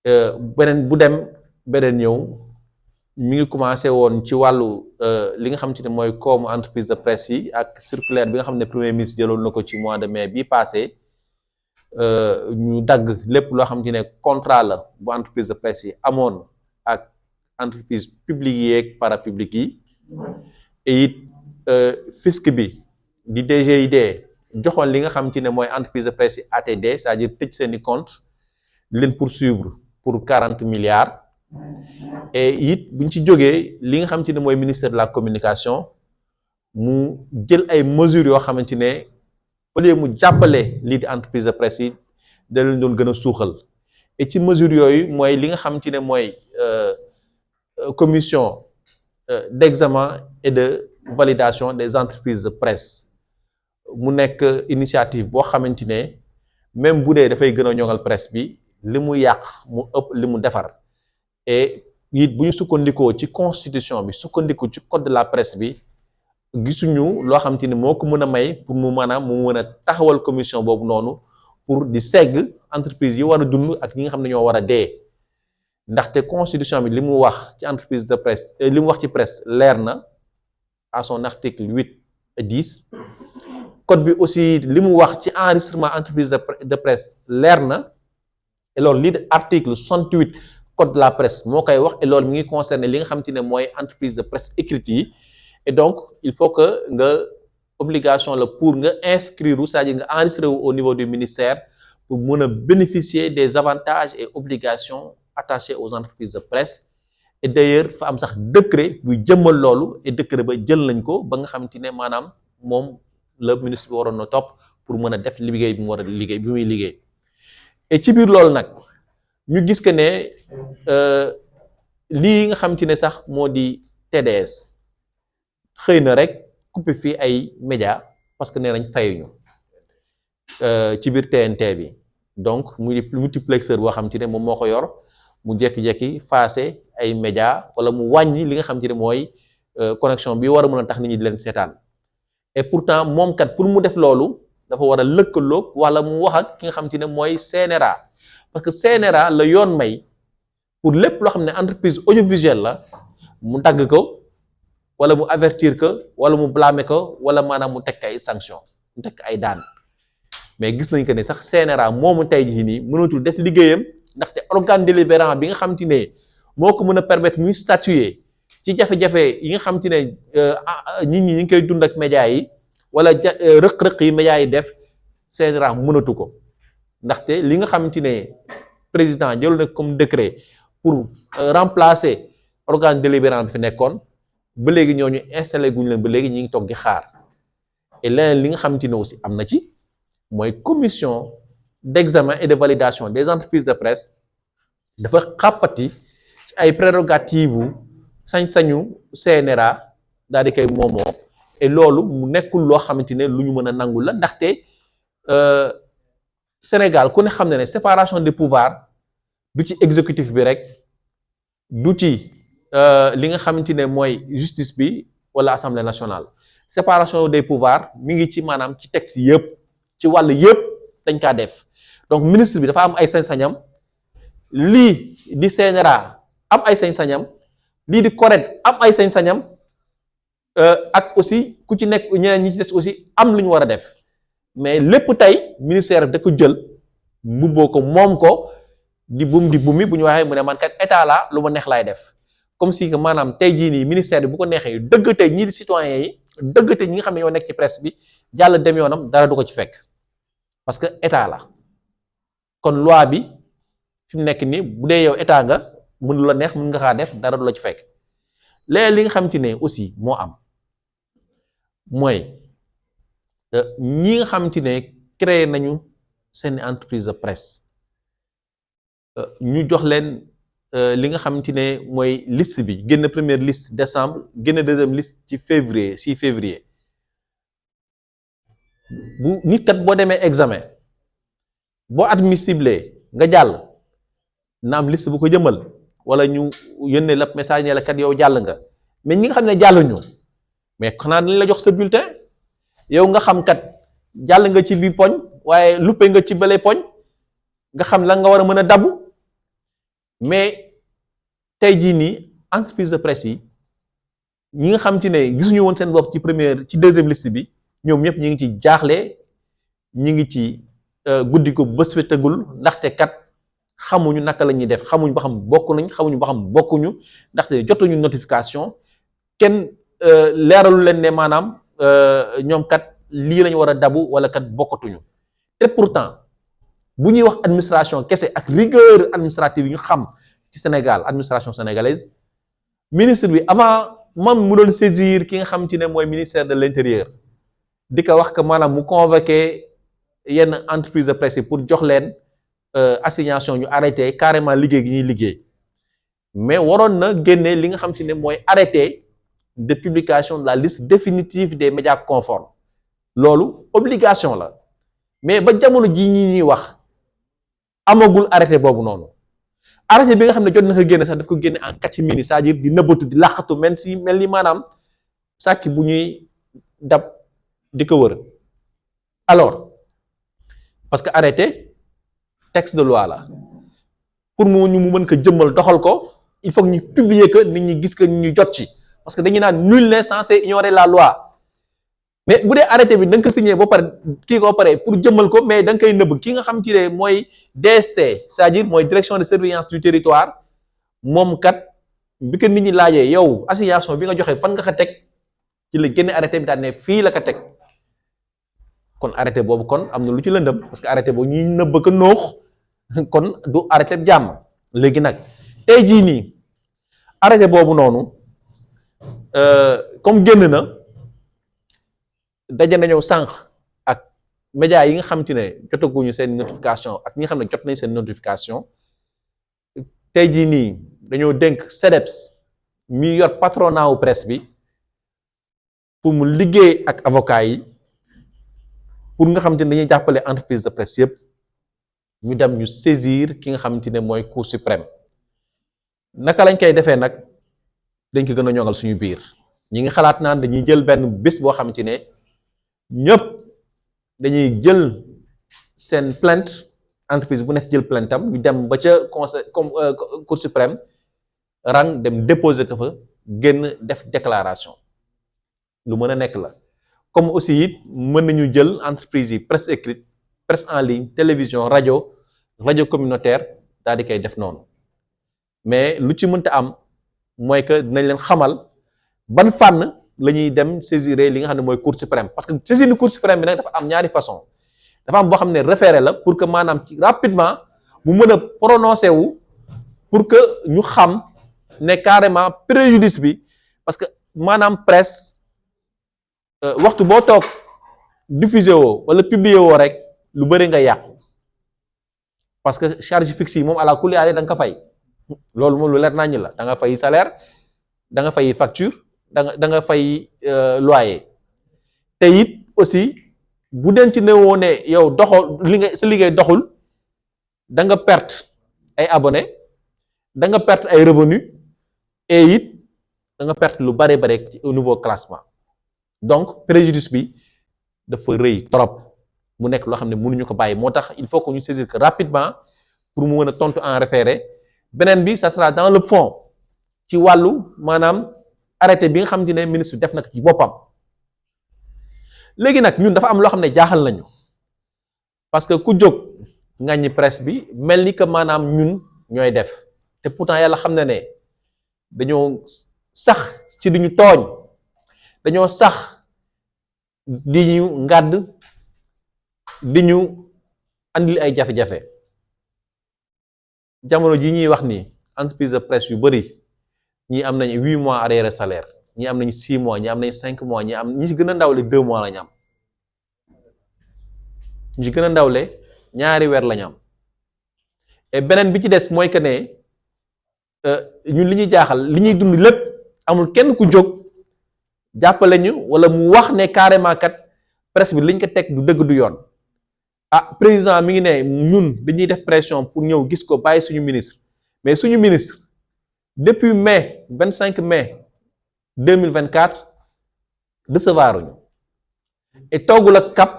beneen bu dem beneen ñëw mi ngi commencé woon ci wàllu li nga xam te ne mooy koomu entreprise de presse yi ak circulaire bi nga xam ne premier ministre jëloon na ko ci mois de mai bii passé ñu dagg lépp loo xam te ne contrat la bu entreprise de presse yi amoon ak entreprise publique yi ak parapublique yi et it fisc bi di DGID joxoon li nga xam te ne mooy entreprise de presse yi ATD c'est-à-dire tëj seeni compte di leen poursuivre pour 40 milliards et it buñ ci jógee li nga xam te ne mooy ministère de la communication mu jël ay mesures yoo xamante ne au lieu mu jàppale lii di entreprise de presse yi da leen doon gën a suuxal et ci mesures yooyu mooy li nga xam te ne mooy commission d'examen et de validation des entreprises de presse mu nekk initiative boo xamante ne même bu dee dafay gën a ñoŋal presse bi li mu yàq mu ëpp li mu defar et it bu ñu sukkandikoo ci constitution bi sukkandiku ci code de la presse bi gisuñu loo xamante ni moo ko mën a may pour mu mën a taxawal commission boobu noonu pour di segg entreprise yi war a dund ak ñi nga xam ne ñoo war a dee ndaxte constitution bi li mu wax ci entreprise de presse li mu wax ci presse leer na à son article 8 et 10 code bi aussi li mu wax ci enregistrement entreprise de presse leer na et loolu lii de article 68 code de la presse moo koy wax et loolu mi ngi concerné li nga xamante ne mooy entreprise de presse écrite yi et donc il faut que nga obligation la pour nga inscrire c'est-à-dire nga enregistrer au niveau du ministère pour mën a bénéficier des avantages et obligations attachés aux entreprises de presse et d'ailleurs fa am sax décret buy jëmmal loolu et décret ba jël nañ ko ba nga xamante ne maanaam moom le ministre bi waroon na topp pour mën a def liggéey bi mu war a liggéey bi muy liggéey et ci biir loolu nag ñu gis que ne lii nga xamante ne sax moo di TDS xëy na rek coupé fii ay médias parce que nee nañ fayuñu ci biir TNT bi donc muy multiplexeur boo xamante ne moom moo ko yor mu jékki-jékki faase ay médias wala mu wàññi li nga xamante ne mooy connexion bi war a mën a tax nit ñi di leen seetaan et pourtant moom kat pour mu def loolu dafa war a lëkkaloog wala mu wax ak ki nga xamante ne mooy CNRA parce que CNRA la yoon may pour lépp loo xam ne entreprise audiovisuelle la mu dagg ko wala mu avertir ko wala mu blâmer ko wala maanaam mu teg ay sanction mu teg ay daan mais gis nañ que ne sax CNRA moomu tey jii nii mënatul def liggéeyam ndaxte organe délibérant bi nga xamante ne moo ko mën a permettre muy statuer ci jafe-jafe yi nga xamante ne nit ñi ñu ngi koy dund ak médias yi wala rëq-rëq yi médias yi def CNRA mënatu ko ndaxte li nga xamante ne président jël na comme décret pour remplacer organe délibérant bi fi nekkoon ba léegi ñooñu installé guñu leen ba léegi ñi ngi toog di xaar et leneen li nga xamante ne aussi am na ci mooy commission d'examen et de validation des entreprises de presse dafa xàppati ci ay prérogatives sañ-sañu CNRA daal di koy moomoo et loolu mu nekkul loo xamante ne lu ñu mën a nangu la ndaxte Sénégal ku ne xam ne séparation des pouvoirs du ci exécutif bi rek du ci li nga xamante ne mooy justice bi wala assemblée nationale séparation des pouvoirs mi ngi ci maanaam ci texte yëpp ci wàll yëpp dañ kaa def donc ministre bi dafa am ay sañ-sañam lii di CNRA am ay sañ-sañam lii di CORED am ay sañ-sañam ak aussi ku ci nekk ñeneen ñi ci des aussi am lu ñu war a def mais lépp tey ministère da ko jël mbubboo ko moom ko di bumi bu ñu waxee mu ne man kat état la lu ma neex laay def comme si que maanaam tey jii nii ministère bi bu ko neexee dëgg tey ñii di citoyens yi dëgg tey ñi nga xam ne ñoo nekk ci presse bi jàll dem yoonam dara du ko ci fekk parce que état la kon loi bi fi mu nekk nii bu dee yow état nga mën lu la neex mën nga kaa def dara du la ci fekk léegi li nga xamante ne aussi moo am mooy ñi nga xamante ne créé nañu seen entreprise de presse ñu jox leen li nga xamante ne mooy liste bi génn première liste décembre génn deuxième liste ci février 6 février bu nit kat boo demee examen boo admissible nga jàll na am liste bu ko jëmal wala ñu yónnee la message ne la kat yow jàll nga mais ñi nga xam ne jàlluñu mais xanaa dañ la jox sa bulletin yow nga xam kat jàll nga ci bi poñ waaye luppe nga ci bële poñ nga xam la nga war a mën a dabu mais tey jii nii entreprise de presse yi ñi nga xam ci ne gisuñu woon seen bopp ci deuxième liste bi ñoom ñëpp ñi ngi ci jaaxle ñi ngi ci guddi ko bés fi tëggul ndaxte kat xamuñu naka la ñuy def xamuñu ba xam bokk nañ xamuñu ba xam bokkuñu ndaxte jotuñu notification kenn leeralu leen ne maanaam ñoom kat lii lañu war a dabu wala kat bokkatuñu te pourtant bu ñuy wax administration kese ak rigueur administrative yi ñu xam ci Sénégal administration sénégalaise ministre bi avant man mu doon saisir ki nga xam ci ne mooy ministère de l'intérieur di ko wax que maanaam mu convoqué yenn entreprise de presse pour jox leen assignation ñu arrêté carrément liggéey gi ñuy liggéey mais waroon na génne li nga xam ci ne mooy arrêté de publication de la liste définitive des médias conformes loolu obligation la mais ba jamono ji ñuy wax amagul arrêté boobu noonu arrêté bi nga xam ne jot na ko génne sax daf ko génne en catimini c'est-à-dire di nëbbatu di làqatu mel ni maanaam sàcc bu ñuy dab di ko wër alors parce que arrêté texte de loi la pour mu mën ko jëmmal doxal ko il faut que ñu publier que nit ñi gis que ñu jot ci parce que dañuy naan nul n'est censé ignorer la loi mais bu dee arrêté bi da nga ko signé ba pare kii ko pare pour jëmmal ko mais da nga koy nëbb ki nga xam ci ne mooy DST c'est-à-dire mooy direction de surveillance du territoire moom kat bi ko nit ñi laajee yow assignation bi nga joxe fan nga ko teg ci la génne arrêté bi daal ne fii la ko teg kon arrêté boobu kon am na lu ci lëndëm parce que arrêté boobu ñuy nëbb ko noox kon du arrêté jàmm léegi nag tey jii nii arrêté boobu noonu comme génn na daje nañoo sànq ak médias yi nga xam ci ne jotaguñu seen notification ak ñi nga xam ne jot nañ seen notification tey jii nii dañoo dénk CDEPS mi yor patronat wu presse bi pour mu liggéey ak avocats yi pour nga xam te ne dañuy jàppale entreprise de presse yëpp ñu dem ñu saisir ki nga xamante ne mooy cour suprême naka lañ koy defee nag dañ ko gën a ñoŋal suñu biir ñi ngi xalaat naan dañuy jël benn bés boo xamante ne ñëpp dañuy jël seen plainte entreprise bu nekk jël plainte am ñu dem ba ca conseil comme cour suprême rang dem déposer ko fa génn def déclaration lu mën a nekk la comme aussi it mën nañu jël entreprise yi presse écrite presse en ligne télévision rajo communautaire daal di koy def noonu mais lu ci mënta am mooy que dinañ leen xamal ban fànn la ñuy dem saisir li nga xam ne mooy cour suprême parce que saisir ni cour suprême bi nag dafa am ñaari façon dafa am boo xam ne référé la pour que maanaam ci rapidement mu mën a prononcé wu pour que ñu xam ne carrément préjudice bi parce que maanaam presse waxtu boo toog diffusé woo wala publié woo rek lu bëri nga yàqu parce que charge fixe yi moom à la kulli da nga ko fay loolu moom lu leer nañu la da nga fay salaire da nga fay facture da nga fay loyer te it aussi bu denc ne woo ne yow doxal sa liggéey doxul da nga perte ay abonnés da nga perte ay revenus et it da nga perte lu bare bare au niveau classement donc préjudice bi dafa rëy trop mu nekk loo xam ne mënuñu ko bàyyi moo tax il faut que ñu saisir que rapidement pour mu mën a tontu en référé beneen bi ça sera dans le fond ci wàllu maanaam arrêté bi nga xam ne ministre bi def na ko ci boppam léegi nag ñun dafa am loo xam ne jaaxal nañu parce que ku jóg ŋàññi presse bi mel ni que maanaam ñun ñooy def te pourtant yàlla xam na ne dañoo sax ci di ñu tooñ dañoo sax di ñu ngàdd di ñu andil ay jafe-jafe jamono ji ñuy wax ni entreprise de presse yu bari ñii am nañ 8 mois arriéré salaire ñii am nañ 6 mois ñii am nañ 5 mois ñi ci gën a ndawle 2 mois lañ am ñi ci gën a ndawle ñaari weer lañ am et beneen bi ci des mooy que ne ñun li ñuy jaaxal li ñuy dund lépp amul kenn ku jóg jàppale ñu wala mu wax ne carrément kat presse bi liñ ko teg du dëgg du yoon président mi ngi ne ñun dañuy def pression pour ñëw gis ko bàyyi suñu ministre mais suñu ministre depuis mai 25 mai 2024 recevoir uñu et toogul ak cap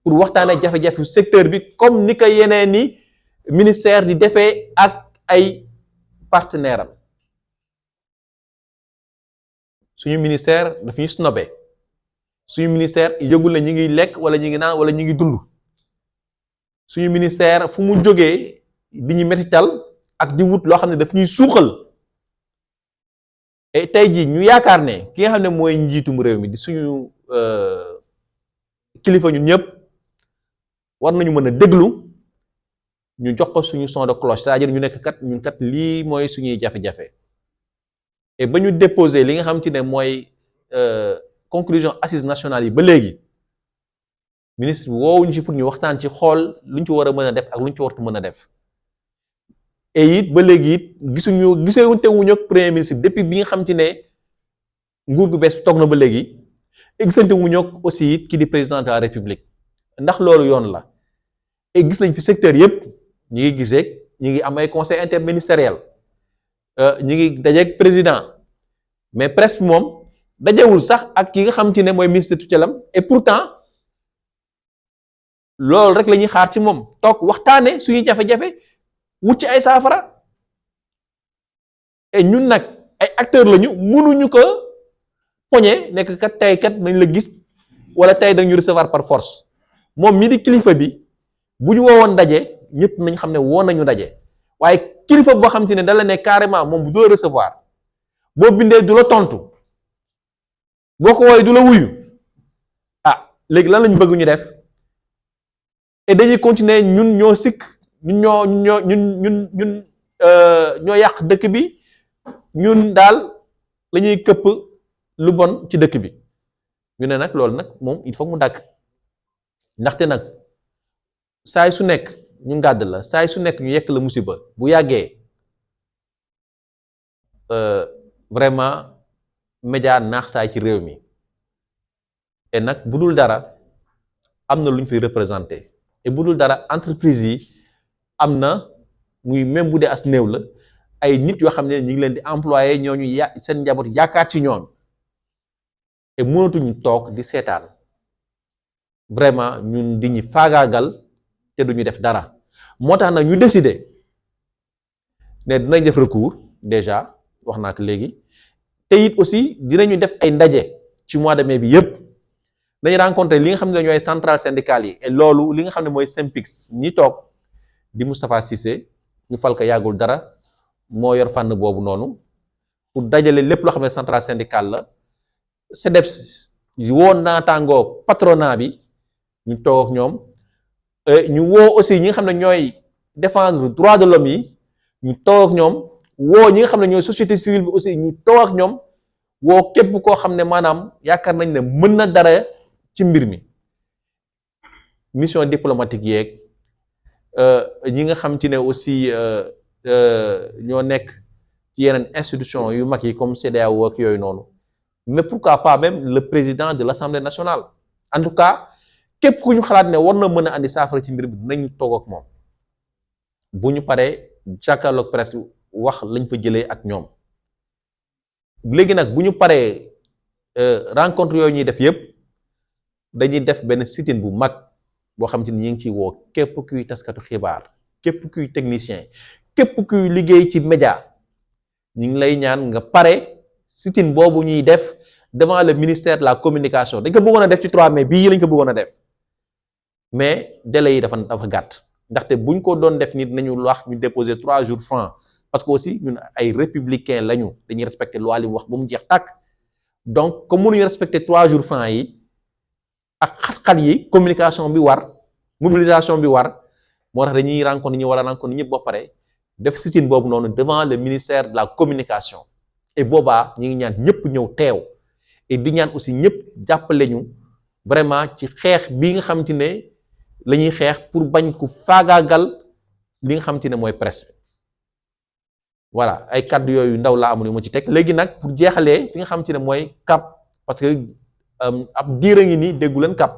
pour waxtaanee jafe-jafe secteur bi comme ni ko yeneen ni ministère di defee ak ay partenaire am suñu ministère daf ñuy snobé suñu ministère yëgul na ñi ngi lekk wala ñi ngi naan wala ñi ngi dund suñu ministère fu mu jógee di ñu métital ak di wut loo xam ne daf ñuy suuxal et tey jii ñu yaakaar ne ki nga xam ne mooy njiitum réew mi di suñu kilifa ñun ñëpp war nañu mën a déglu ñu jox ko suñu son de cloche c'est-à-dire ñu nekk kat ñun kat lii mooy suñuy jafe-jafe et ba ñu déposé li nga xam te ne mooy conclusion assises nationales yi ba léegi ministre bi woowuñu ci pour ñu waxtaan ci xool luñ ci war a mën a def ak luñ ci wartu mën a def et it ba léegi it gisewuñu ak premier ministre depuis bi nga xam te ne nguur gu bees toog na ba léegi gisante wuñu ak aussi it ki di président de la république ndax loolu yoon la et gis nañ fi secteur yëpp ñi ngi gisee ñi ngi am ay conseil interministériel ñi ngi dajeeg président mais presque moom dajewul sax ak ki nga xam te ne mooy ministre de tutelle am et pourtant loolu rek la ñuy xaar ci moom toog waxtaane suñuy jafe-jafe wut ci ay saafara et ñun nag ay acteurs lañu mënuñu ko poñe nekk kat tey kat nañ la gis wala tey dañu recevoir par force moom mii di kilifa bi bu ñu woowoon daje ñëpp nañ xam ne woo nañu daje waaye kilifa boo xam te ne da la ne carrément moom bu du la recevoir boo bindee du la tontu boo ko woowee du la wuyu ah léegi lan lañu bëgg ñu def et dañuy continuer ñun ñoo sikk ñun ñoo yàq dëkk bi ñun daal la ñuy këpp lu bon ci dëkk bi ñu ne nag loolu nag moom il faut mu dàkk ndaxte nag saay su nekk ñu ngàdd la saay su nekk ñu yekk la musiba bu yàggee vraiment média naax saay ci réew mi et nag bu dul dara am na lu ñu fiy représenté et bu dul dara entreprise yi am na muy même bu dee as néew la ay nit yoo xam ne ñu ngi leen di employé ñooñu seen njaboot yaakaar ci ñoom et mënatuñu toog di seetaan vraiment ñun di ñu faagaagal te duñu def dara moo tax nag ñu décider ne dinañ def recours déjà wax naa ko léegi te it aussi dinañu def ay ndaje ci mois de mai bi yépp dañu rencontré li nga xam ne ñooy centrales syndicales yi et loolu li nga xam ne mooy SYNPICS ñi toog di Moustapha Cissé ñu fal ko yàggul dara moo yor fànn boobu noonu pour dajale lépp loo xam ne centrale syndicale la CDEPS woo naataangoo patronat bi ñu toog ak ñoom ñu woo aussi ñi nga xam ne ñooy défendre droit de l'homme yi ñu toog ak ñoom woo ñi nga xam ne ñooy société civile bi aussi ñu toog ak ñoom woo képp koo xam ne maanaam yaakaar nañ ne mën na dara ci mbir mi mission diplomatique yeeg ñi nga xam ci ne aussi ñoo nekk ci yeneen institution yu mag yi comme CEDEAO ak yooyu noonu mais pourquoi pas même le président de l'Assemblée nationale en tout cas képp ku ñu xalaat ne war na mën a andi saafara ci mbir bi dinañu toog ak moom bu ñu paree jàkkaarloog presse wax lañ fa jëlee ak ñoom léegi nag bu ñu paree rencontre yooyu ñuy def yépp dañuy def benn sit-in bu mag boo xam te ni ñu ngi ciy woo képp kuy taskatu xibaar képp kuy technicien képp kuy liggéey ci média ñu ngi lay ñaan nga pare sit-in boobu ñuy def devant le ministère de la communication dañ ko bëggoon a def ci 3 mai bii lañ ko bëggoon a def mais délai yi dafa gàtt ndaxte buñ ko doon def nit nañu wax ñu déposer 3 jours francs parce que aussi ñun ay républicains lañu dañuy respecter loi li mu wax ba mu jeex tàkk donc comme mënuñu respecter 3 jours francs yi ak xat-xat yi communication bi war mobilisation bi war moo tax dañuy rencontre ñu war a rencontre ñëpp ba pare def sit-in boobu noonu devant le ministère de la communication et boobaa ñu ngi ñaan ñëpp ñëw teew et di ñaan aussi ñëpp jàppale ñu vraiment ci xeex bi nga xam te ne la ñuy xeex pour bañ ku faagaagal li nga xam te ne mooy presse bi voilà ay kàddu yooyu ndaw laa amul yu ma ci teg léegi nag pour jeexalee fi nga xam te ne mooy CAP parce que ab diir a ngi nii déggu leen CAP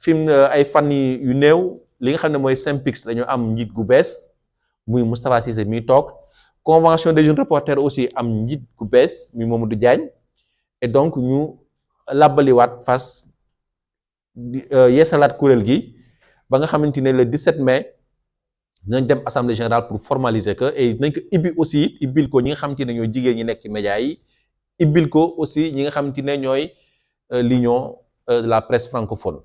fi mu ay fan yu néew li nga xam ne mooy SYNPICS dañoo am njiit gu bees muy Moustapha Cissé mi toog convention des jeunes reporters aussi am njiit gu bees muy Mamadou Diagne et donc ñu làbbaliwaat fas yeesalaat kuréel gi ba nga xamante ne le 17 mai dinañ dem assemblée générale pour formaliser que et dinañ ko ibbi aussi ibbil ko ñi nga xamante ne ñooy jigéen ñi nekk ci médias yi ibbil ko aussi ñi nga xamante ne ñooy l'union de la presse francophone